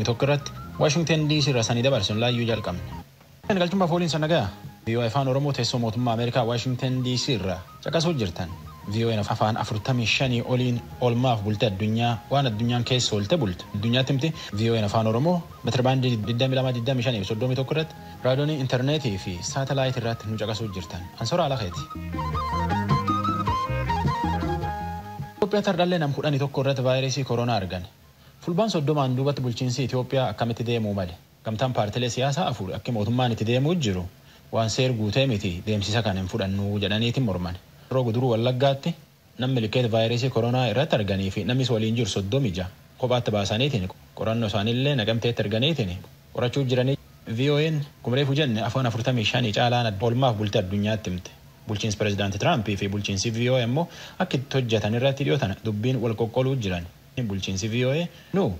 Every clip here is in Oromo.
Tokko irratti Waashingtan DC irra sanii dabarsuun laayyuu jalqabne. Galchummaa fooliin sana ga'a. VOA Afaan Oromoo teessoo mootummaa Ameerikaa Waashingtan DC irra caqasuu jirtan. VOA afaan 45 oliin oolmaaf bulte addunyaa waan addunyaan keessa oolte bulte. Addunyaatti himti VOA Afaan Oromoo meetira baandii 22, 25 fi 31 irratti raadiyoonii, intarneetii fi saatelaayitii irratti nu caqasuu jirtan. Ansora Alakeeti. Itoophiyaa tardhallee nam 11 irratti vaayirasii koronaa argan. Fulbaan 30n duubatti bulchiinsi Itoophiyaa akkamitti deemuu male? Gamtaan paartilee siyaasaa afur akka mootummaan itti deemuu jiru waan seer guutee miti, deemsisa kan hin fudhannu jedhaniitiin morman. Yeroo Guduruu Wallaggaatti namni milikeet vaayirasii koronaa irratti arganii fi namni waliin jiru 36 kophaatti baasaniitiin qorannoo isaaniillee Naqamteetti arganiitiin qorachuu jiranii. VOA'n kumreefu jenne afaan 45 caalaan oolmaaf bulte addunyaatti himte. Bulchiinsi pirezidaanti Tiraampii fi bulchiinsi VOA immoo akka itti hojjetan irratti dhiyootan dubbiin wal qoqqooluu jiran. Bulchiinsi VOA nu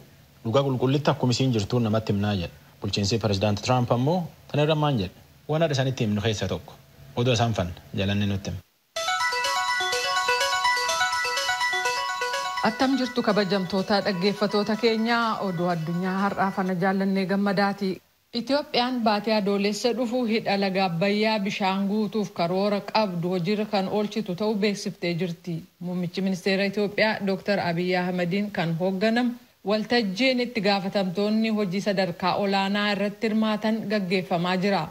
dhugaa qulqullitti akkuma isiin jirtuun namatti himnaa jedha. Bulchiinsi pirezidaanti Tiraamp ammoo tan irra maan jedha? Waan haadha isaanitti himnu keessaa tokko. Oduu isaan fanna jalanni nutti hima. Attam jirtu, kabajamtoota dhaggeeffatoota keenyaa? Oduu addunyaa har'aa fana Jaallannee Gammadaati. Itoophiyaan baatee Adoolessa dhufu hidha laga Abbayyaa bishaan guutuuf karoora qabdu hojiirra kan oolchitu ta'uu beeksiftee jirti. Muummichi ministeera Itoophiyaa Dr. Abiyyi Ahmediin kan hoogganamu waltajjiin itti gaafatamtoonni hojii sadarkaa olaanaa irratti hirmaatan gaggeeffamaa jira.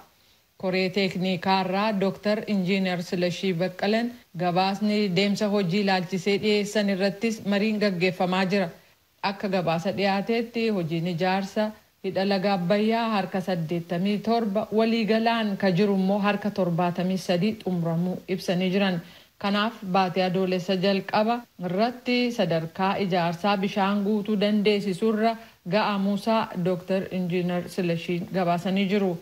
Koree teekniikaarraa Dr. Injiinar Silashii Baqqalan gabaasni deemsa hojii ilaalchisee dhiyeessan irrattis mariin gaggeeffamaa jira. Akka gabaasa dhiyaateetti hojiin ijaarsa hidha laga Abbayyaa harka 87, waliigalaan ka jiru immoo harka 73 xumuramuu ibsanii jiran. Kanaaf baatee Adoolessa jalqaba irratti sadarkaa ijaarsaa bishaan guutuu dandeessisurra ga'amuusaa Dr. Injiinar Silashiin gabaasanii jiru.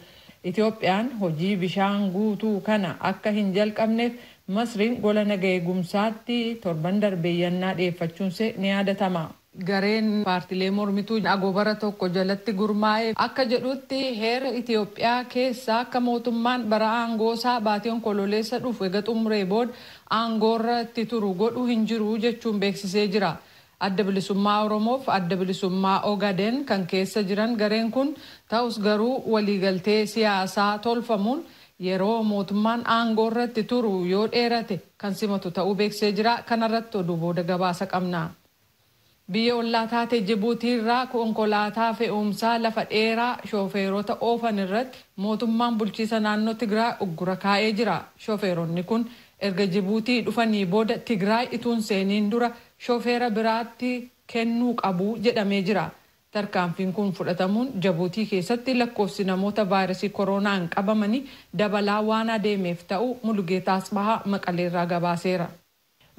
Itoophiyaan hojii bishaan guutuu kana akka hin jalqabneef Masriin gola naga eegumsaatti torban darbeeyyannaa dhiyeeffachuunsee ni yaadatama. Gareen paartilee mormituu agoobara tokko jalatti gurmaa'e akka jedhutti, heera Itoophiyaa keessa akka mootummaan bara aangoosaa baatii Onkololeessa dhufu ega xumuree booda aangoorra itti turu godhu hin jiru jechuun beeksisee jira. Adda Bilisummaa Oromoof Adda Bilisummaa Ogaden kan keessa jiran gareen kun, ta'us garuu waliigaltee siyaasaa tolfamuun yeroo mootummaan aangoo irratti turu yoo dheerate kan simatu ta'uu beeksisee jira. Kanarratti oduu booda gabaasa qabna. Biyya ollaa taate Jibuutii irraa konkolaataa fe'umsaa lafa dheeraa shofeerota oofan irratti mootummaan bulchiisa naannoo Tigraay uggura kaa'ee jira. Shofeeronni kun erga Jibuutii dhufanii booda Tigraay ituun seeniin dura shofeera biraatti kennuu qabu jedhamee jira. Tarkaanfiin kun fudhatamuun Jibuutii keessatti lakkoofsi namoota vaayirasii koronaan qabamanii dabalaa waan adeemeef ta'u Mulugeetaa Asbahaa Maqaleerraa gabaaseera.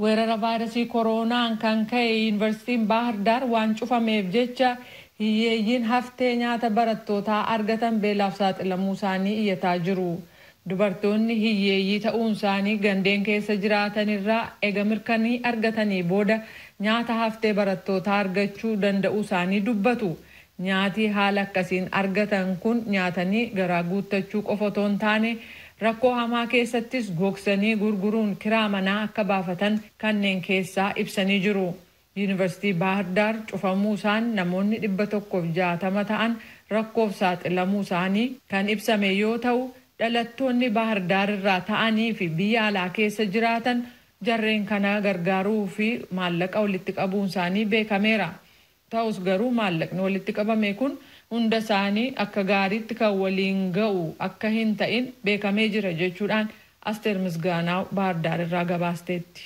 Weerara vaayirasii koronaan kan ka'e Yuunivarsiitiin Baahir Daar waan cufameef jecha hiyyeeyyiin haftee nyaata barattootaa argatan beelaaf saaxilamuu isaanii iyyataa jiru. Dubartoonni hiyyeeyyii ta'uun isaanii gandeen keessa jiraatan irraa ega mirkanii argatanii booda nyaata haftee barattootaa argachuu danda'uu isaanii dubbatu. Nyaati haala akkasiin argatan kun nyaatanii garaa guuttachuu qofa otoo hin taane, rakkoo hamaa keessattis gogsanii gurguruun kiraa manaa akka baafatan kanneen keessaa ibsanii jiru. Yuunivarsiitii Baahir Daar cufamuu isaan namoonni 160 ta'an rakkoof saaxilamuu isaanii kan ibsame yoo ta'u, dhalattoonni Baahir Daar irraa ta'anii fi biyya alaa keessa jiraatan jarreen kana gargaaruu fi maallaqa walitti qabuun isaanii beekameera. Ta'us garuu maallaqni walitti qabame kun hunda isaanii akka gaariitti kan waliin ga'u akka hin ta'in beekamee jira jechuudhaan Asteer Misgaanaaw Baahir Daar irraa gabaasteetti.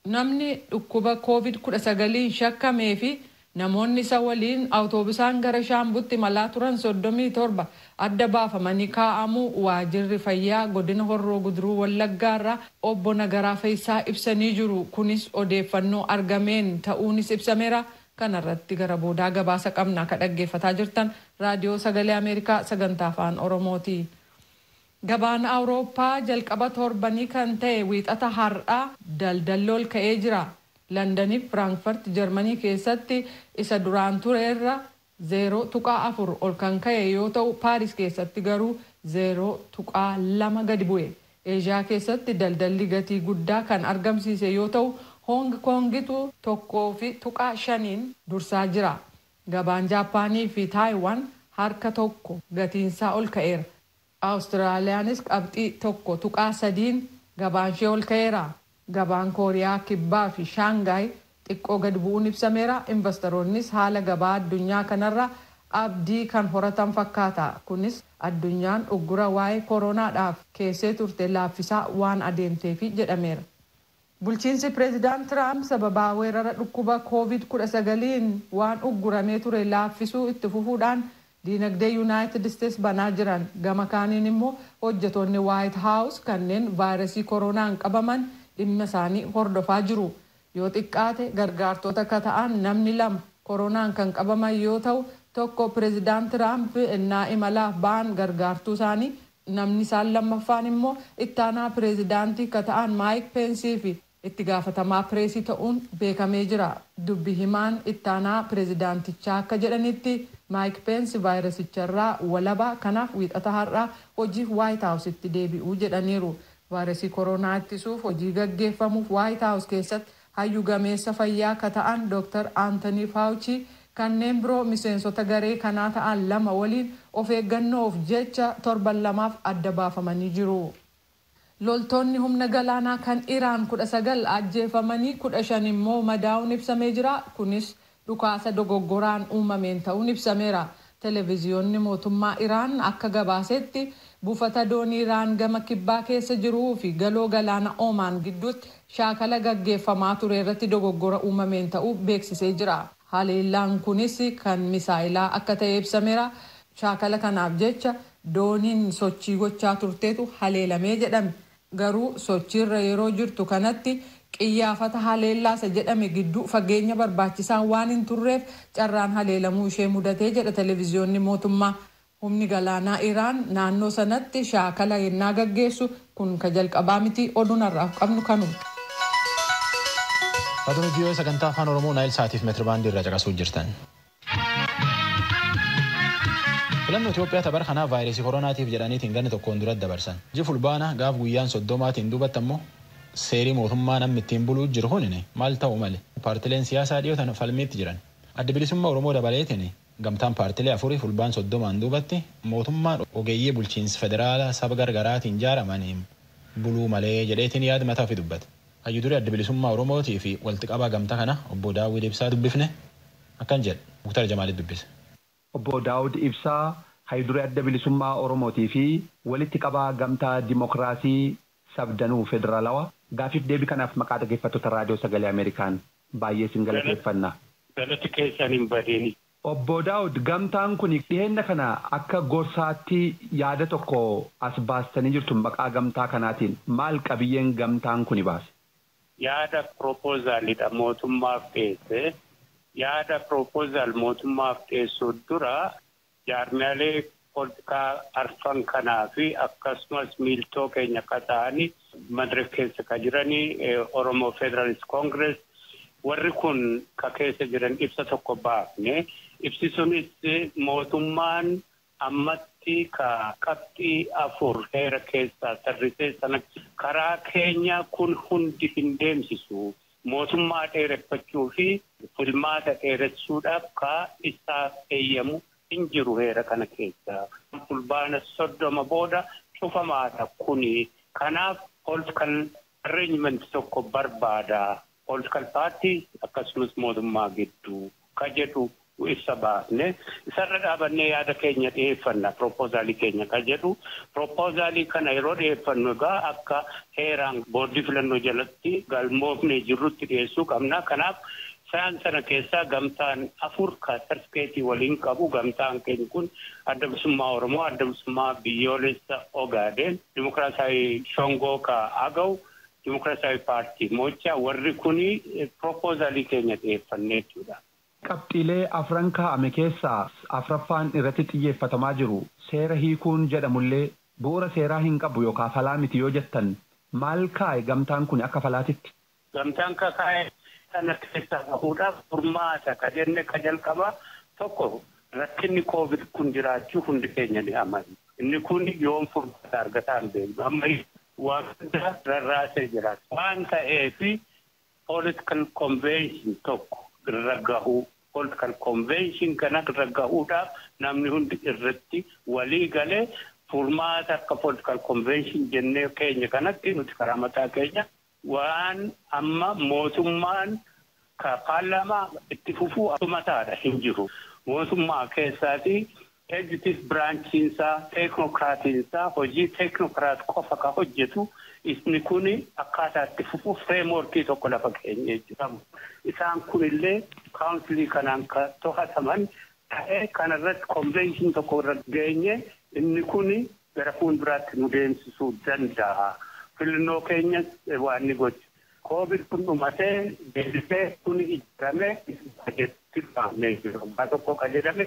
Namni dhukkuba COVID-19 shakkamee fi namoonni isa waliin awutoobisaan gara Shaambutti imalaa turan 37 adda baafamanii kaa'amuu waajirri fayyaa godina Horroo Guduruu Wallaggaarraa obbo Nagaraa Fayyisaa ibsanii jiru. Kunis odeeffannoo argameen ta'uunis ibsameera. Kanarratti gara boodaa gabaasa qabna. Ka dhaggeeffataa jirtan Raadiyoo Sagalee Ameerikaa sagantaa Afaan Oromooti. Gabaan Awurooppaa jalqaba torbanii kan ta'e Wiixata har'aa daldalli ol ka'ee jira. Londaniif Firaankfurt Jarmanii keessatti isa duraan ture irra 0.4 ol kan ka'e yoo ta'u, Paaris keessatti garuu 0.2 gadi bu'e. Eeshiyaa keessatti daldalli gatii guddaa kan argamsiise yoo ta'u, Hoong Koongitu 1.5n dursaa jira. Gabaan Jaappaanii fi Taayiwaan harka tokko gatiinsaa ol ka'eera. Awustiraaliyaanis qabxii 1.3n gabaan ishee ol ka'eera. Gabaan Kooriyaa Kibbaa fi Shaangaay xiqqoo gad bu'uun ibsameera. Investoroonnis haala gabaa addunyaa kanarra abdii kan horatan fakkaata. Kunis addunyaan uggura waa'ee koronaadhaaf keessee turte laaffisaa waan adeemteefi jedhameera. Bulchiinsi Pireezidaant Tiraamp sababaa weerara dhukkuba Covid-19 waan ugguramee ture laaffisuu itti fufuudhaan diinagdee Yuunaayitid Isteets banaa jiran. Gama kaaniin immoo hojjetoonni Waayit Haawus kanneen vaayirasii koronaan qabaman dhimma isaanii hordofaa jiru. Yoo xiqqaate gargaartota akka ta'an namni lama koronaan kan qabaman yoo ta'u, tokko Pireezidaant Tiraamp innaa imalaaf ba'an gargaartuu isaanii, namni isaan lammaffaan immoo ittaanaa pireezidaantii akka ta'an Maayik Peensii fi itti gaafatamaa pireesii ta'uun beekamee jira. Dubbi himaan ittaanaa pireezidaantichaa akka jedhanitti, Maayik Peensi vaayirasicharraa walabaa, kanaaf Wiixata har'aa hojiif Waayit Haawusitti deebi'uu jedhaniiru. Vaayirasii koronaa ittisuuf hojii gaggeeffamuuf Waayit Haawus keessatti hayyuu gameessa fayyaa akka ta'an Dr. Aantanii Faawuchii kanneen biroo miseensota garee kanaa ta'an lama waliin of eeggannoof jecha torban 2f adda baafamanii jiru. Loltoonni humna galaanaa kan Iraan 19 ajjeefamanii 15 immoo madaa'uun ibsamee jira. Kunis dhukaasa dogoggoraan uumameen ta'uun ibsameera. Televiziyoonni mootummaa Iraan akka gabaasetti, buufata doonii Iraan gama kibbaa keessa jiruu fi galoo galaana Oomaan gidduutti shaakala gaggeeffamaa ture irratti dogoggora uumameen ta'uu beeksisee jira. Haleellaan kunis kan misaayilaa akka ta'e ibsameera. Shaakala kanaaf jecha dooniin sochii gochaa turteetu haleelamee jedhame. Garuu sochiirra yeroo jirtu kanatti qiyyaafata haleellaasa jedhame gidduu fageenya barbaachisaan waan hin turreef carraan haleelamuu ishee mudatee jedha televiziyoonni mootummaa. Humni galaanaa Iraan naannoo sanatti shaakala yennaa gaggeessu kun ka jalqabaa miti. Oduun har'aaf qabnu kanuma. Raadiyoo VOA sagantaa Afaan Oromoo Naayil Saatiif meetira baandii irraa caqasuu jirtan. Filannoo Itoophiyaa tapar kanaa vaayirasii koronaatiif jedhaniitiin ganna tokkoon duratti dabarsan. Ji Fulbaana gaaf guyyaan 30tiin duubatti ammoo seerii mootummaa namni ittiin buluu jiru kun maal ta'u malee paartileen siyaasaa dhiyootan falmiitti jiran. Adda Bilisummaa Oromoo dabaleetiin gamtaan paartilee afurii fulbaan 30n duubatti mootummaan ogeeyyii bulchiinsa federaalaa saba gargaraatiin ijaaramaniin buluu malee jedheetiin yaada mataa ofii dubbate. Hayyu duree Adda Bilisummaa Oromootii fi walitti qabaa gamtaa kana obbo Daawud Ibsaa dubbifne. Akkan jedhe Muktar Jamaalitti dubbise. Obbo Daawud Ibsaa, hayyu duree Adda Bilisummaa Oromootii fi walitti qabaa Gamtaa Dimokiraasii Sabdanuu Federaalawaa, gaafiif deebii kanaaf maqaa dhaggeeffattoota Raadiyoo Sagalee Ameerikaan baay'ee isin galateeffanna. Galati keessan hin badini. Obbo Daawud, gamtaan kun dhiheenna kana akka gorsaatti yaada tokko as baastanii jirtu maqaa gamtaa kanaatiin. Maal qabiyyeen gamtaan kuni baase? Yaada propoozaalidha mootummaaf dhiyeesse. Yaada proposal mootummaaf dhiyeessuu dura jaarmiyaalee poolitikaa arfan kanaa fi akkasumas miiltoo keenya akka ta'anii Madirek keessa ka jiranii Oromoo Federalist Congress, warri kun ka keessa jiran ibsa tokko baafne. Ibsi sunis mootummaan ammatti ka qabxii afur heera keessaa tarrisee sana karaa keenya kun hundi hin deemsisu. Mootummaa dheereffachuu fi filmaata dheeressuudhaaf ka isaaf eeyyamu hin jiru heera kana keessa. Fulbaana 30 booda cufamaadha kuni. Kanaaf political arrangement tokko barbaada. Political party akkasumas mootummaa gidduu ka jedhu ibsa baafne. Isarra dhaabannee yaada keenya dhiyeeffanna, propoozaalii keenya ka jedhu. Propoozaalii kana yeroo dhiyeeffannu egaa akka heeraan boordii filannoo jalatti galmoofnee jirrutti dhiyeessuu qabna. Kanaaf isaan sana keessaa gamtaan afur ka sartifikeetii waliin qabu, gamtaan keenya kun Adda Bilisummaa Oromoo, Adda Bilisummaa Biyyoolessa Ogaadeen, Dimokiraasii Shongoo ka Agaw, Dimokiraasii Paartii Mocha, warri kuni propoozaalii keenya dhiyeeffannee jechuudha. Qabxiilee afran kaa'ame keessaa afraffaan irratti xiyyeeffatamaa jiru seera hiikuun jedhamullee bu'uura seeraa hin qabu yookaan falaa miti yoo jettan, maal kaa'e gamtaan kun akka falaatitti? Gamtaan kaa'e sana keessaa bahuudhaaf furmaata ka jenne ka jalqabaa tokko, rakkinni Koovid kun jiraachuu hundi keenya ni amanu. Inni kun yoom furmaata argataa hin beeknu. Amma waan hunda rarraasee jira. Waan ta'eef political convention tokko irra gahuu. Political convention kana irra gahuudhaaf namni hundi irratti walii galee furmaata akka political convention jennee keenya kanatti nuti karaa mataa keenya waan amma mootummaan ka paarlaamaa itti fufuu mataadha hin jiru. Mootummaa keessaati executive branchiinsaa teeknokraatiinsaa hojii teeknokraat qofa ka hojjetu isni kun akkaataa itti fufu fireemworkii tokko lafa keenya jechuudha. Isaan kunillee kaawunsilii kanaan ka to'ataman ta'ee kanarratti konvenshin tokko irra geenye inni kun gara fuulduraatti nu deemsisuu danda'a. Filannoo keenya waan ni gocha. Koovid kun dhumatee deebisee kun ijaaramee bajetti baafnee jiru. Waggaa tokko kan jedhame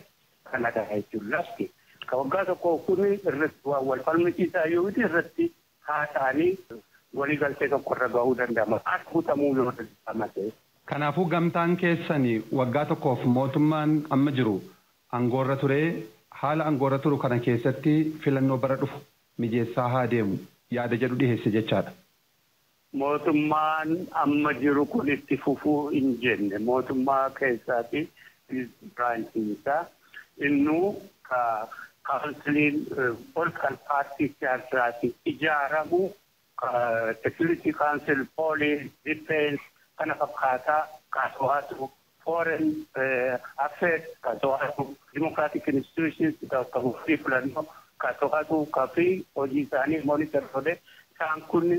kanadha jechuudha lafti. Ka waggaa tokko kun irratti waan wal falmisiisaa yoo irratti haasa'anii waliigaltee tokko irra gahuu danda'ama. As guutamuu yoo danda'ama ta'e. Kanaafuu gamtaan keessan waggaa tokkoof mootummaan amma jiru aangoorra turee haala aangoorra turu kana keessatti filannoo bara dhufu mijeessaa haa deemu yaada jedhu dhiheesse jechaadha. Mootummaan amma jiru kun itti fufuu hin jenne mootummaa keessaati biraanchiinsaa innuu ka kaawunsiliin political paartii siyaasaatiin ijaaramu security council police defense kana fakkaataa ka to'atu foreign affairs ka to'atu democratic institutions ka hojii filannoo ka to'atu ka fi hojii isaanii monitor godhe isaan kun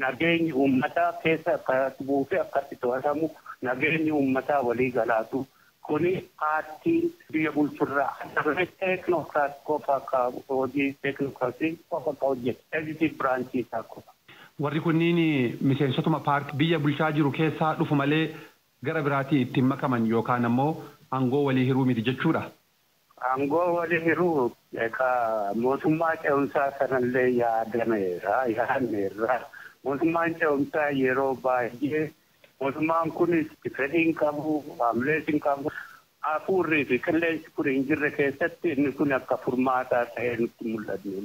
nageenyi uummataa keessa akka bu'uu fi akkatti to'atamu nageenyi uummataa walii galaatu kuni paartiin biyya bulchurraa adda teeknokraat qofa akka hojii teeknokraatii qofa akka hojjetu executive branchii isaa qofa. Warri kunniin miseensotuma paartii biyya bulchaa jiru keessaa dhufu malee gara biraatii ittiin makaman yookaan ammoo aangoo walii hiruu miti jechuudha. Aangoo walii hiruu egaa mootummaa ce'umsaa sanallee yaadameera yaadneerra. Mootummaan ce'umsaa yeroo baay'ee mootummaan kun fedhii hin qabu, haamilees hin qabu. Hafuurrii fi qilleensi kun hin jirre keessatti inni kun akka furmaataa ta'ee nutti mul'atu.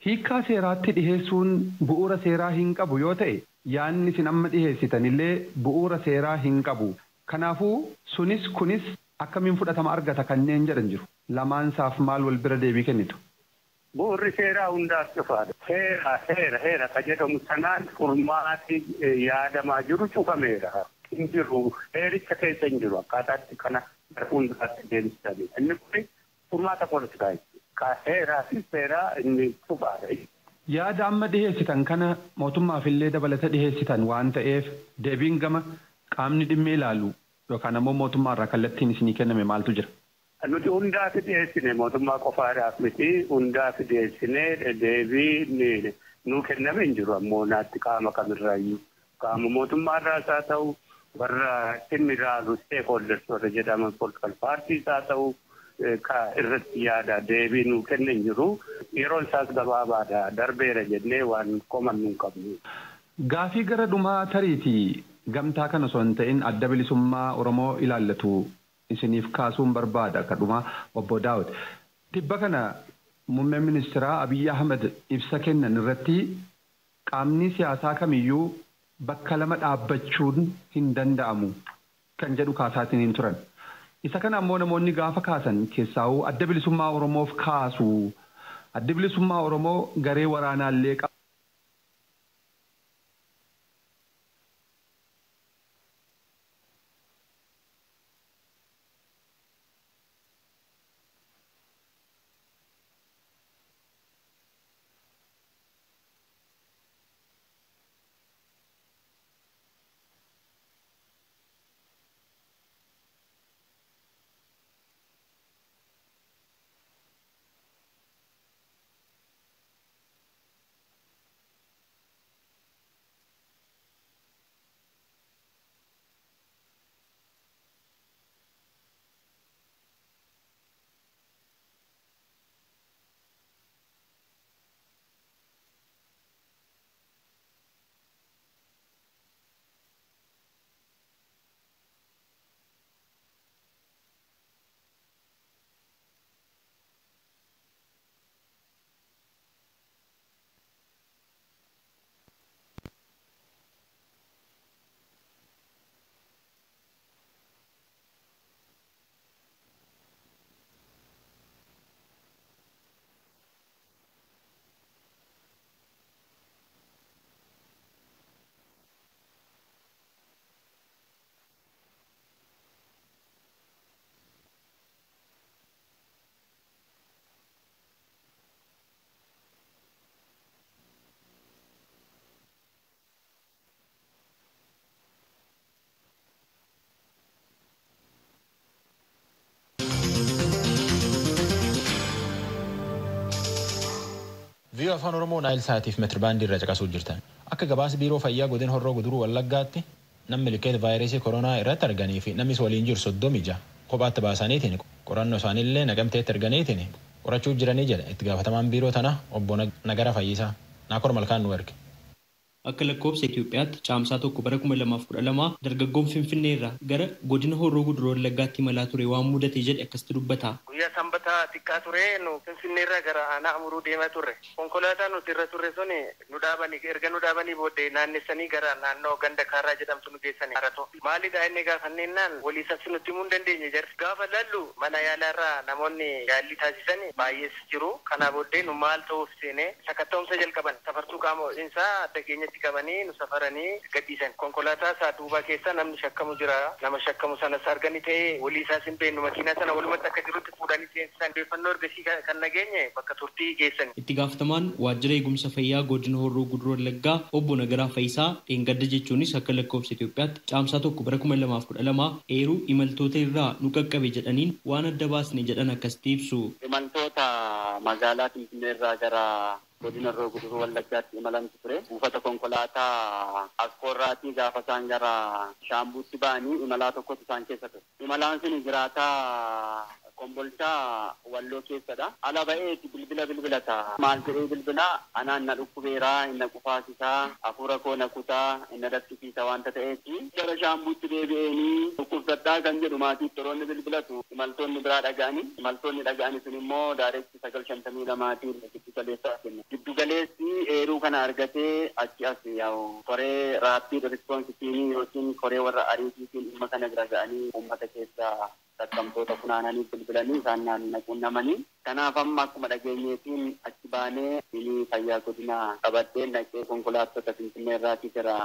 Hiikkaa seeraatti dhiheessuun bu'uura seeraa hin qabu yoo ta'e yaanni isin amma dhiheessitan illee bu'uura seeraa hin qabu. Kanaafuu sunis kunis akkamiin fudhatama argata kanneen jedhan jiru. Lamaansaaf maal wal bira deebii kennitu? Bu'uurri seeraa hundaaf cufaadha. Seera seera heera ka jedhamu sanaan furmaati yaadamaa jiru cufameera. Hin jiru heericha keessa hin jiru akkaataatti kana gara fuulduraatti deemsisamedha. Inni kun furmaata poolitikaa jechuudha. Ka heeraa fi seeraa inni cufaadha. Yaada amma dhiheessitan kana mootummaaf illee dabalata dhiheessitan waan ta'eef deebiin gama qaamni dhimmi ilaalu yookaan ammoo mootummaarraa kallattiin isinii kenname maaltu jira? Nuti hundaaf dhiyeessine mootummaa qofaadhaaf miti hundaaf dhiyeessine deebii nuu kenname hin jiru ammoo naatti qaama kamirraayyuu qaama mootummaarraas haa ta'u warra dhimmi ilaalu stakeholders warra jedhaman political parties haa ta'u ka irratti yaada deebii nuu kenne hin jiru yeroon isaas gabaabaadha darbeera jennee waan komannu hin qabnu. Gaafii gara dhumaa tariitii gamtaa kana osoo hin ta'in adda bilisummaa Oromoo ilaallatu isiniif kaasuun barbaada akka dhumaa obbo Daawud. Tibba kana muummeen ministeeraa Abiyyi Ahmed ibsa kennan irratti qaamni siyaasaa kamiyyuu bakka lama dhaabbachuun hin danda'amu kan jedhu kaasaatiin hin turan. Isa kana ammoo namoonni gaafa kaasan keessaa'uu adda bilisummaa Oromoof kaasu. Adda bilisummaa Oromoo garee waraanaallee qaba. VOA Afaan Oromoo Naayil Saatiif meetirbaandii irra caqasuu jirtan. Akka gabaasa biiroo fayyaa godina Horroo Guduruu Wallaggaatti namni milkeet vaayirasii koronaa irratti arganii fi namnis waliin jiru 36 kophaatti baasaniitiin qorannoo isaaniillee Naqamteetti erganiitiin qorachuu jiranii jedha itti gaafatamaan biiroo tana obbo Nagara Fayyisaa. Naakor Malkaan nu erge. Akka lakkoofsa Itoophiyaatti caamsaa 1 bara 2012 dargaggoon Finfinnee irraa gara godina Horroo Guduruu Wallaggaatti imalaa ture waan mudate jedhe akkasitti dubbata. Guyyaa sanbataa xiqqaa ture nu Finfinnee irraa gara aanaa Amuruu deemaa turre. Konkolaataa nuti irra turre sun nu dhaabanii erga nu dhaabanii booddee naannessanii gara naannoo ganda Kaarraa jedhamtu nu geessanii. Maalidha inni gaafanneenaan walii sabsi nutti himuu hin dandeenye jarri. Gaafa lallu mana yaalaarraa namoonni yaallii taasisan baay'ees jiru. Kanaa booddee nu maal ta'uuf seenee sakatta'umsa jalqaban. Safartuu qaama ho'iinsaa adda keenyatti qabanii nu safaranii gadhiisan. Konkolaataa isaa duubaa keessa namni shakkamu jira. Nama shakkamu sanas arganii ta'ee walii isaas hin beeknu makiinaa sana walumatti akka jirutti fuudhanii seensisan. Odeeffannoo ergasii kan nageenye bakka turtii geessan. Itti gaafatamaan waajjira eegumsa fayyaa godina Horroo Guduruu Wallaggaa obbo Nagaraa Fayyisaa dheengadda jechuunis akka lakkoofsa Itoophiyaatti caamsaa 1 bara 2012 eeruu imaltoota irraa nu qaqqabe jedhaniin waan adda baasne jedhan akkasitti ibsu. Imaltoota magaalaa Finfinnee irraa gara godina Horroo Guduruu Wallaggaatti imalantu ture. Buufata konkolaataa Askoorraatii gaafa isaan gara Shaambuutti ba'anii imalaa tokkotu isaan keessa ture. Imalaan sun jiraataa Kombolchaa Walloo keessadha. Ala ba'eeti bilbila bilbilata. Maal jedhee bilbila anaan na dhukkubeeraa, inni qufaasisaa, hafuura koo na kutaa, inni rakkisiisa waanta ta'eeti. Gara Shaambuutti deebi'eenii dhukkubsadhaa kan jedhu maatiif toroonni bilbilatu. Imaltoonni biraa dhaga'anii. Imaltoonni dhaga'anii sun immoo daareetti 952 giddu galeessaa kenna. Giddu galeessi eeruu kana argatee achi as yaa'u koree raappiid rispoonsi tiimii yookiin koree warra ariitiitiin dhimma kana bira ga'anii uummata keessaa shakkamtoota funaananii bilbilanii isaan naannoo quunnamanii. Kanaaf amma akkuma dhageenyeetiin achi baanee inni fayyaa godinaa qabadhee naqee konkolaattota Finfinnee irraatii gara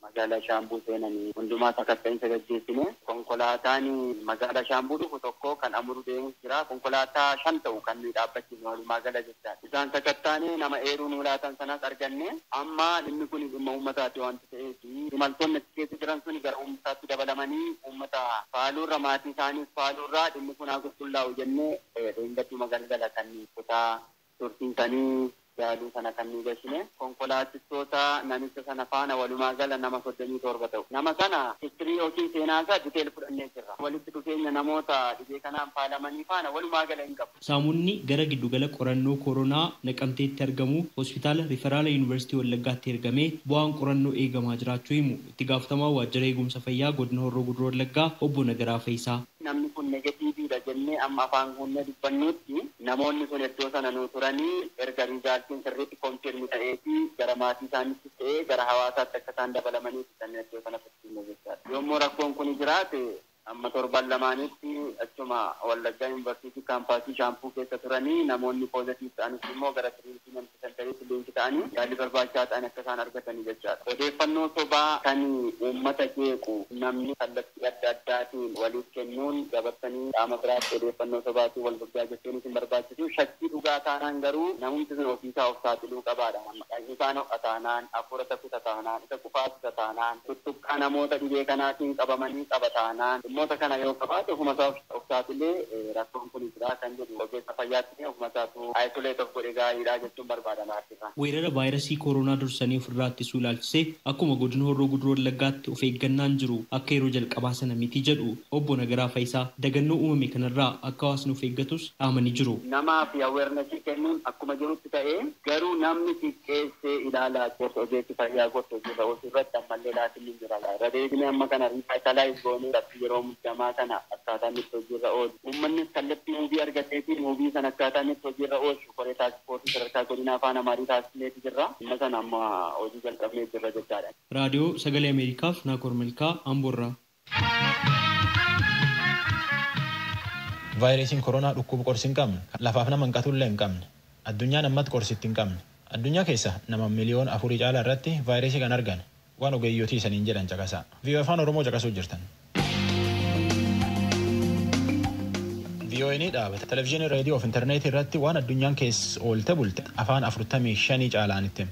magaalaa Shaambuu seenanii hundumaa sakatta'insa gaggeessine. Konkolaataan magaalaa Shaambuu dhufu tokko kan Amuruu deemus jira. Konkolaataa 5 ta'u kan nuyi dhaabbachiisne walumaa gala jechaadha. Isaan sakattaanee nama eeruu nu laatan sanas arganne. Amma dhimmi kun dhimma uummataati waanta ta'eef imaltoonni achi keessa jiran sun gara uummataatti dabalamanii uummata faaluurra maatii isaaniif faaluurraa dhimmi kun haa qulqullaa'u jennee dheengadhuma galgala kan kutaa tursiisanii yaaluu sana kan nu gashine. Konkolaachistoota namicha sana faana walumaa gala nama 37 ta'u. Nama sana histirii yookiin seenaa isaa diteel fudhannee jirra. Walitti dhufeenya namoota dhibee kanaan faalamanii faana walumaa gala hin qabu. Saamunni gara giddugala qorannoo koronaa Naqamteetti argamu hospitaala Riferaala Yuunivarsiitii Wallaggaatti ergamee bu'aan qorannoo eegamaa jiraachuu himu. Itti gaafatamaa waajjira eegumsa fayyaa godina Horroo Guduruu Wallaggaa obbo Nagaraa Fayyisaa. Namni kun negatiiviidha jennee amma afaan guunnee dubbannutti namoonni sun iddoo sana nu turanii erga riizaaltiin sirriitti konfirmi ta'eefi gara maatii isaaniitti ta'ee gara hawaasaatti akka isaan dabalamanii kan iddoo sana tursiifne jechaadha. Yommuu rakkoon kun jiraate amma torban lamaanitti achuma Wallaggaa Yuunivarsiitii kaampaasii Shaampuu keessa turanii namoonni poozitiif ta'anis immoo gara tiriitii sentariitti leenji ta'anii yaalii barbaachisaa ta'an akka isaan argatanii jechaadha. Odeeffannoo sobaa kan uummata jeequ namni kallattii adda addaatiin waliif kennuun dabarsanii qaama biraatti odeeffannoo sobaatiin wal gurguraa jechuunis hin barbaachisu. Shakkii dhugaa taanaan garuu namumti sun ofiisaa of saaxiluu qabaadha. Isaan ho'a taanaan, hafuura takkuta taanaan, isa kufaasisa taanaan, tuttuqqaa namoota dhibee kanaatiin qabamanii qaba taanaan, dhimmoota kana yoo qabaate ofuma isaa of saaxilee rakkoon kun jira kan jedhu ogeessa fayyaatti ofuma isaatu isolate of godhe gaariidha jechuun barbaada maatiirraa. Weerara vaayirasii koronaa dursanii ofirraa ittisuu ilaalchisee akkuma godina Horroo Guduruu Wallaggaatti of eeggannaan jiru akka yeroo jalqabaa sana miti jedhu obbo Nagaraa Fayyisaa dagannoo uumame kanarraa akka hawaasni of eeggatus dhaamanii jiru. Namaaf awareness kennuun akkuma jirutti ta'ee garuu namni xiqqeessee ilaalaa gorsa ogeessi fayyaa gorsa hojiirra oolchuu irratti ammallee laafinni jira. Irra deebinee amma kana revitalize goonee rabbi yeroo muddamaa kana akkaataa inni itti hojiirra oolu. Uummannis kallattii muubii argateetiin muubii sana akkaataa inni itti hojiirra oolchu koree taaksifoorsii sadarkaa godinaa faana marii taasisneeti jirra. Dhimma sana amma hojii jalqabnee jirra jechaadha. Raadiyoo Sagalee Ameerikaaf Naakoor Malkaa Amboorraa. Vaayirasiin koronaa dhukkuba qorsi hin qabne, lafaaf nama hanqatullee hin qabne, addunyaan ammatti qorsitti hin qabne. Addunyaa keessa nama 4 miliyoona caalaa irratti vaayirasii kan argan waan ogeeyyotii isaniin jedhan caqasaa. VOA Afaan Oromoo caqasuu jirtan. VOA ni dhaabata. Televezyiinii, reediyoo fi intarneetii irratti waan addunyaan keessa oolte bulte afaan 45 caalaan itti.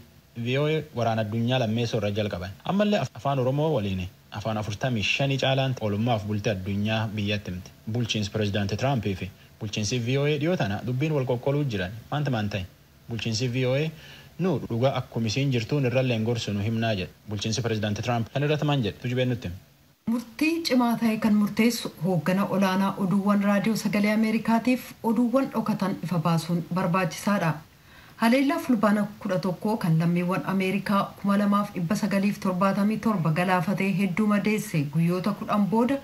VOA waraana addunyaa lammeessoo irra jalqaban. Ammallee afaan Oromoo waliin afaan 45 caalaan oolummaaf bulte addunyaa biyyatti himte. Bulchiinsi pirezidaanti Tiraampii fi bulchiinsi VOA dhiyoo tana dubbiin wal qoqqooluu jiran maanta maan ta'e. Bulchiinsi VOA Nu dhugaa akkuma isiin jirtuun irrallee gorsu nu himnaa jedhe. Bulchiinsi pireezidaantii Tiraamp kan irratti maan jedhe tujubeen nutti. Murtii cimaa ta'e kan murteessu hooggana olaanaa oduuwwan Raadiyoo Sagalee Ameerikaatiif oduuwwan dhokatan ifa baasuun barbaachisaadha. Haleellaa Fulbaana 11 kan lammiiwwan Ameerikaa 2977 galaafatee hedduu madeesse guyyoota 10 booda,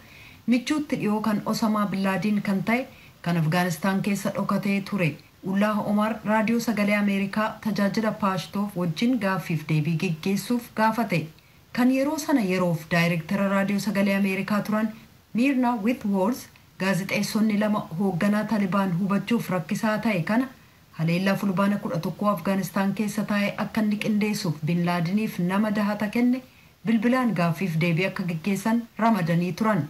michuutti dhiyoo kan Osamaa Billaadiin kan ta'e, kan Afgaanistaan keessa dhokatee ture Ullaah Omar Raadiyoo Sagalee Ameerikaa tajaajila Paashtoof wajjin gaaffiif deebii geggeessuuf gaafate. Kan yeroo sana yeroof daayirektara Raadiyoo Sagalee Ameerikaa turan Miirna Withworth gaazixeessonni lama hoogganaa Talibaan hubachuuf rakkisaa ta'e kana haleellaa Fulbaana 11 Afgaanistaan keessa taa'e akka inni qindeessuuf Binlaadiniif nama dahata kenne bilbilaan gaaffiif deebii akka geggeessan ramadanii turan.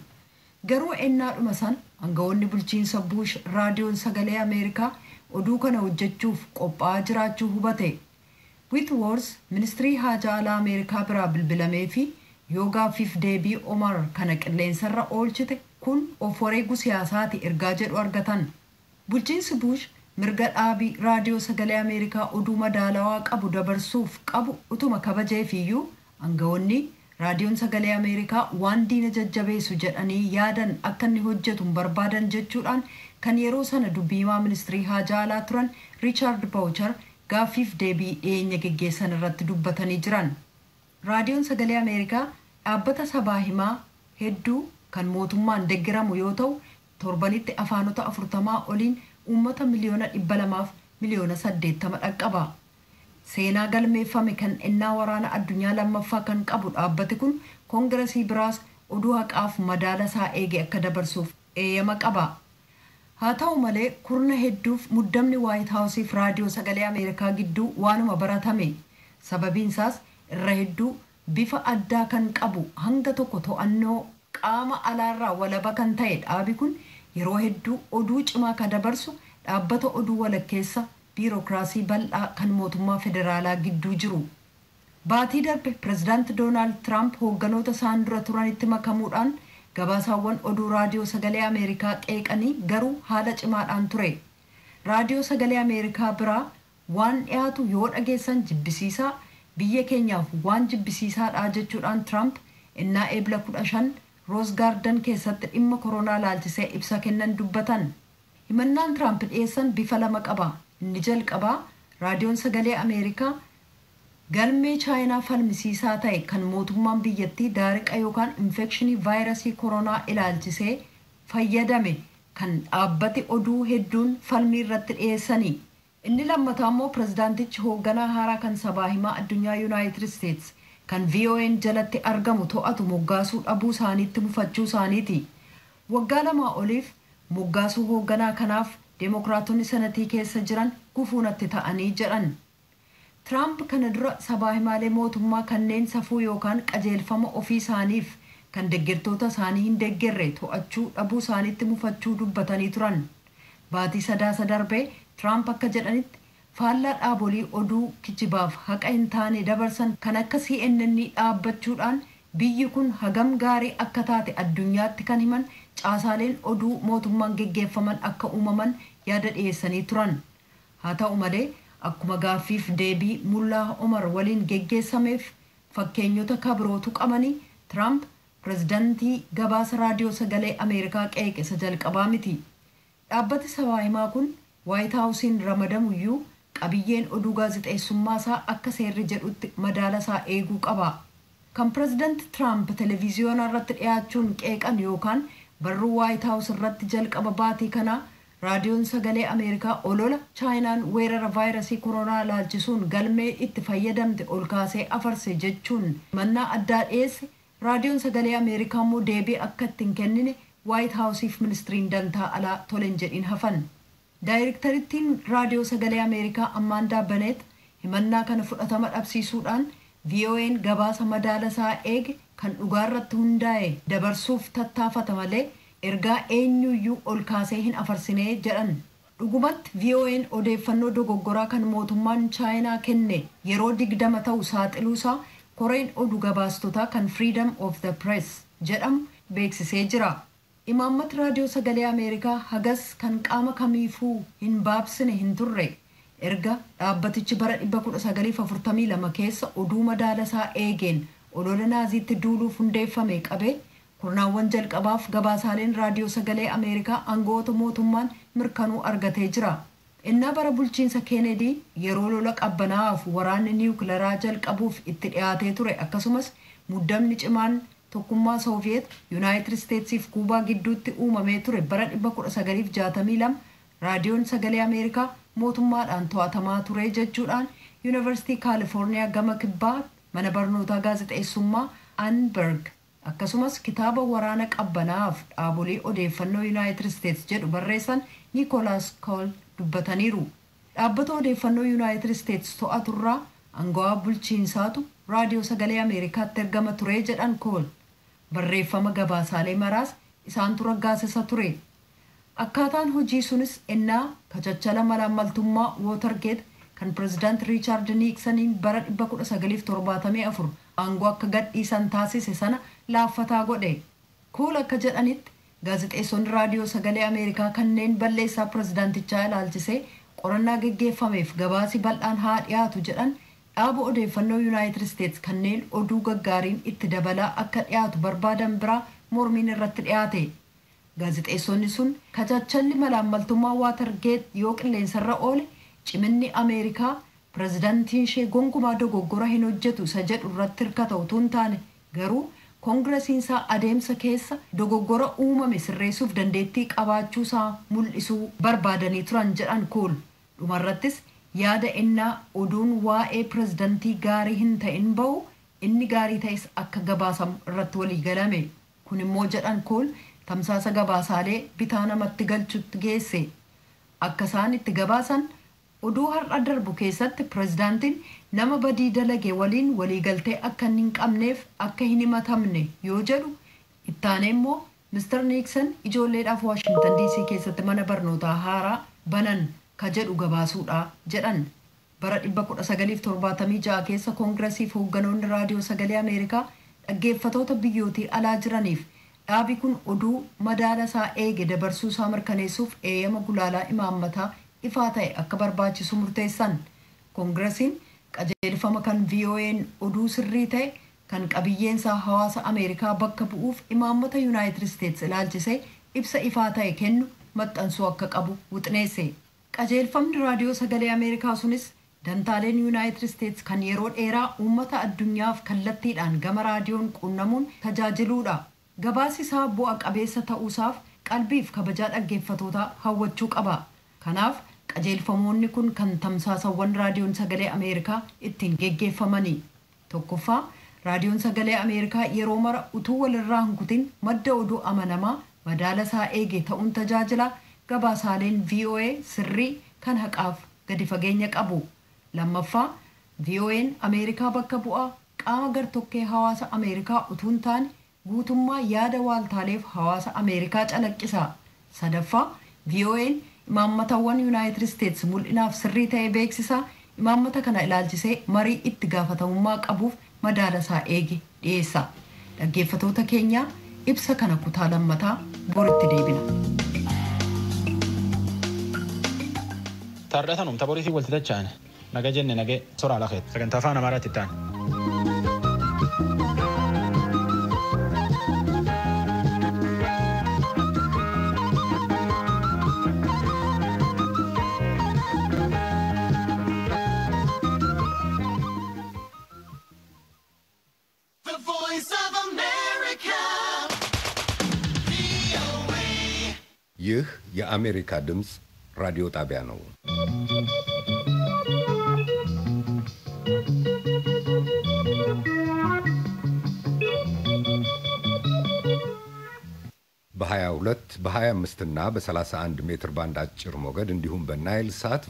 Garuu ennaadhuma san aangawoonni bulchiinsa Buush Raadiyoon Sagalee Ameerikaa oduu kana hojjechuuf qophaa'aa jiraachuu hubate. Withworth ministirii haajaa alaa Ameerikaa biraa bilbilamee fi yoo gaaffiif deebii Omar kana qilleensarra oolchite kun of wareeguu siyaasaati ergaa jedhu argatan. Bulchiinsi Buush mirga dhaabii Raadiyoo Sagalee Ameerikaa oduu madaalawaa qabu dabarsuuf qabu utuma kabajeefiyyuu, aangawoonni Raadiyoon Sagalee Ameerikaa waan diina jajjabeessu jedhanii yaadan akka inni hojjetu hin barbaadan jechuudhaan kan yeroo sana dubbiimaa ministirii haajaa alaa turan Riichaard Bawuchar gaaffiif deebii dhiyeenya geggeessan irratti dubbatanii jiran. Raadiyoon Sagalee Ameerikaa dhaabbata sabaa himaa hedduu kan mootummaan deggeramu yoo ta'u, torbanitti afaanota 40 oliin uummata 280,000,080 dhaqqaba. Seenaa galmeeffame kan ennaa Waraana Addunyaa Lammaffaa kan qabu dhaabbati kun koongiresii biraas oduu haqaaf madaala isaa eege akka dabarsuuf eeyyama qaba. Haa ta'u malee, kurna hedduuf muddamni Waayit Haawusiif Raadiyoo Sagalee Ameerikaa gidduu waanuma baratame. Sababiinsaas irra hedduu bifa addaa kan qabu, hanga tokko to'annoo qaama alaarraa walaba kan ta'e dhaabi kun yeroo hedduu oduu cimaa kan dabarsu dhaabbata oduu walakkeessa biirokiraasii bal'aa kan mootummaa federaalaa gidduu jiru. Baatii darbe pirezidaanti Doonaald Tiraamp hoogganoota isaan dura turanitti makamuudhaan gabaasaawwan oduu Raadiyoo Sagalee Ameerikaa qeeqanii, garuu haala cimaadhaan ture. Raadiyoo Sagalee Ameerikaa biraa waan dhiyaatu yoo dhageessan jibbisiisaa, biyya keenyaaf waan jibbisiisaadha jechuudhaan Tiraamp innaa Eebla 15 Roos Gaardan keessatti dhimma koronaa laalchisee ibsa kennan dubbatan. Himannaan Tiraamp dhiyeessan bifa lama qaba. Inni jalqabaa Raadiyoon Sagalee Ameerikaa galmee Chaayinaa falmisiisaa ta'e kan mootummaan biyyattii daariqa yookaan infekshinii vaayirasii koronaa ilaalchisee fayyadame kan dhaabbati oduu hedduun falmii irratti dhiyeessanii. Inni lammataa immoo pirezidaantichi hoogganaa haaraa kan sabaa himaa addunyaa Yuunaayitid Isteets kan VOAn jalatti argamu to'atu moggaasuu dhabuu isaaniitti mufachuu isaaniiti. Waggaa 2 oliif moggaasuu hoogganaa kanaaf deemokiraatonni sanatii keessa jiran gufuunatti ta'anii jedhan. Tiraamp kana dura sabaa himaalee mootummaa kanneen safuu yookaan qajeelfama ofii isaaniif kan deeggartoota isaanii hin deeggarre to'achuu dhabuu isaaniitti mufachuu dubbatanii turan. Baatii Sadaasa darbee Tiraamp akka jedhanitti, faallaa dhaabolii oduu kijibaaf haqa hin taane dabarsan kan akka CNN dhaabbachuudhaan biyyi kun hagam gaarii akka taate addunyaatti kan himan caasaaleen oduu mootummaan geggeeffaman akka uumaman yaada dhiyeessanii turan. Haa ta'u malee, akkuma gaaffiif deebii Mullaa Omar waliin geggeessameef fakkeenyota kabirootu qabanii, Tiraamp pirezidantii gabaasa Raadiyoo Sagalee Ameerikaa qeeqe isa jalqabaa miti. Dhaabbati sabaa himaa kun Waayit Haawusiin ramadamuyyuu qabiyyeen oduu gaazixeessummaa isaa akka seerri jedhutti madaala isaa eeguu qaba. Kan pirezidanti Tiraamp televiziyoona irratti dhiyaachuun qeeqan yookaan barruu Waayit Haawus irratti jalqaba baatii kanaa Raadiyoon Sagalee Ameerikaa olola Chaayinaan weerara vaayirasii koronaa laalchisuun galmee itti fayyadamte ol kaasee afarse jechuun mannaa addaa dhiyeesse, Raadiyoon Sagalee Ameerikaa immoo deebii akka ittiin kennine Waayit Haawusiif ministiriin dantaa alaa tolen jedhin hafan. Daayirektarittiin Raadiyoo Sagalee Ameerikaa Ammaandaa Baneet himannaa kana fudhatama dhabsiisuudhaan VOAn gabaasa madaala isaa eege kan dhugaarratti hundaa'e dabarsuuf tattaafata malee ergaa eenyuyyuu ol kaasee hin afarsinee jedhan. Dhugumatti VOAn odeeffannoo dogoggoraa kan mootummaan Chaayinaa kenne yeroo 20 ta'u saaxiluusaa koreen oduu gabaastotaa kan Freedom of the Press jedhamu beeksisee jira. Imaammati Raadiyoo Sagalee Ameerikaa hagas kan qaama kamiifuu hin baabsine hin turre. Erga dhaabbatichi bara 1942 keessa oduu madaala isaa eegeen olola Naaziitti duuluuf hundeeffame qabee kurnaawwan jalqabaaf gabaasaaleen Raadiyoo Sagalee Ameerikaa aangawoota mootummaan mirkanuu argatee jira. Innaa bara bulchiinsa Keenedii yeroo lola qabbanaa'aaf waraanni niwukilaraa jalqabuuf itti dhiyaatee ture, akkasumas muddamni cimaan tokkummaa Sooviyeet, Yuunaayitid Isteetsiif Kuubaa gidduutti uumamee ture bara 1962, Raadiyoon Sagalee Ameerikaa mootummaadhaan to'atamaa ture jechuudhaan Yuunivarsiitii Kaalifoorniyaa gama Kibbaa mana barnootaa gaazexeessummaa Anberg, akkasumas kitaaba "Waraana Qabbanaa'aaf Dhaabolee Odeeffannoo Yuunaayitid Isteets" jedhu barreessan Niikoolaas Kool dubbataniiru. Dhaabbata odeeffannoo Yuunaayitid Isteets to'aturraa aangawaa bulchiinsaatu Raadiyoo Sagalee Ameerikaatti ergama ture jedhan Kool. Barreeffama gabaasaalee maraas isaantu raggaasisa ture. Akkaataan hojii sunis ennaa kachachala malaammaltummaa Wootargeet kan pirezidaant Riichaard Niiksaniin bara 1974 aangoo akka gadhiisan taasise sana laaffataa godhe. Kool akka jedhanitti, gaazexeessonni Raadiyoo Sagalee Ameerikaa kanneen balleessaa pirezidaantichaa ilaalchisee qorannaa geggeeffameef gabaasi bal'aan haa dhiyaatu jedhan, dhaaba odeeffannoo Yuunaayitid Isteets kanneen oduu gaggaariin itti dabalaa akka dhiyaatu barbaadan biraa mormiin irratti dhiyaate. Gaazexeessonni sun kachachalli malaammaltummaa Waatargeet yoo qilleensarra oole, ciminni Ameerikaa pirezidaantiin ishee gonkumaa dogoggora hin hojjetu isa jedhu irratti hirkata utuu hin taane, garuu koongiresiinsaa adeemsa keessa dogoggora uumame sirreessuuf dandeettii qabaachuusaa mul'isuu barbaadanii turan jedhan Kuul. Dhumarrattis yaada innaa oduun waa'ee pirezidantii gaarii hin ta'in ba'u, inni gaarii ta'es akka gabaasamu irratti walii galame. Kun immoo, jedhan Kuul, tamsaasa gabaasaalee bitaa namatti galchutti geesse. Akka isaan itti gabaasan, oduu har'a darbu keessatti pirezidaantiin nama badii dalage waliin waliigaltee akka hin qabneef akka hin himatamne yoo jedhu, ittaanee immoo Mister Niiksan ijoolleedhaaf Waashintan Diisii keessatti mana barnootaa haaraa banan ka jedhu gabaasuudha jedhan. Bara 1976 keessa koongiresiif hoogganoonni Raadiyoo Sagalee Ameerikaa dhaggeeffatoota biyyootii alaa jiraniif dhaabi kun oduu madaala isaa eege dabarsuu isaa mirkaneessuuf eeyyama gulaalaa imaammataa ifaa ta'e akka barbaachisu murteessan. Koongiresiin qajeelfama kan VOA'n oduu sirrii ta'e kan qabiyyeensaa hawaasa Ameerikaa bakka bu'uuf imaammata Yuunaayitid Isteets ilaalchisee ibsa ifaa ta'e kennu maxxansuu akka qabu wixineesse. Qajeelfamni Raadiyoo Sagalee Ameerikaa sunis dantaaleen Yuunaayitid Isteets kan yeroo dheeraa uummata addunyaaf kallattiidhaan gama raadiyoon qunnamuun tajaajiluudha. Gabaasi isaa bu'a qabeessa ta'uusaaf qalbiif kabajaa dhaggeeffatootaa hawwachuu qaba. Kanaaf qajeelfamoonni kun kan tamsaasawwan Raadiyoon Sagalee Ameerikaa ittiin geggeeffamani. Tokkoffaa, Raadiyoon Sagalee Ameerikaa yeroo mara utuu walirraa hin kutin madda oduu amanamaa madaala isaa eege ta'uun tajaajila. Gabaasaaleen VOA sirrii, kan haqaaf gadi fageenya qabu. Lammaffaa, VOA'n Ameerikaa bakka bu'aa qaama gartokkee hawaasa Ameerikaa utuu hin taane, guutummaa yaada waaltaaleef hawaasa Ameerikaa calaqqisa. Sadaffaa, VOA'n imaammatawwan Yuunaayitid Isteets mul'inaaf sirrii ta'e beeksisa. Imaammata kana ilaalchisee marii itti gaafatamummaa qabuuf madaala isaa eege dhiyeessa. Dhaggeeffatoota keenya, ibsa kana kutaa lammataa boritti deebina. Taardhatanum taphooriitii walitti dacha'an naga jenne nagee soraa lafeet sagantaa Afaan Amaaraatti itti aanu. The Voice of America. ይህ የአሜሪካ ድምፅ ራዲዮ ጣቢያ ነው። በ22፣ በ25 እና በ31 ሜትር ባንድ አጭር ሞገድ እንዲሁም በናይል ሳት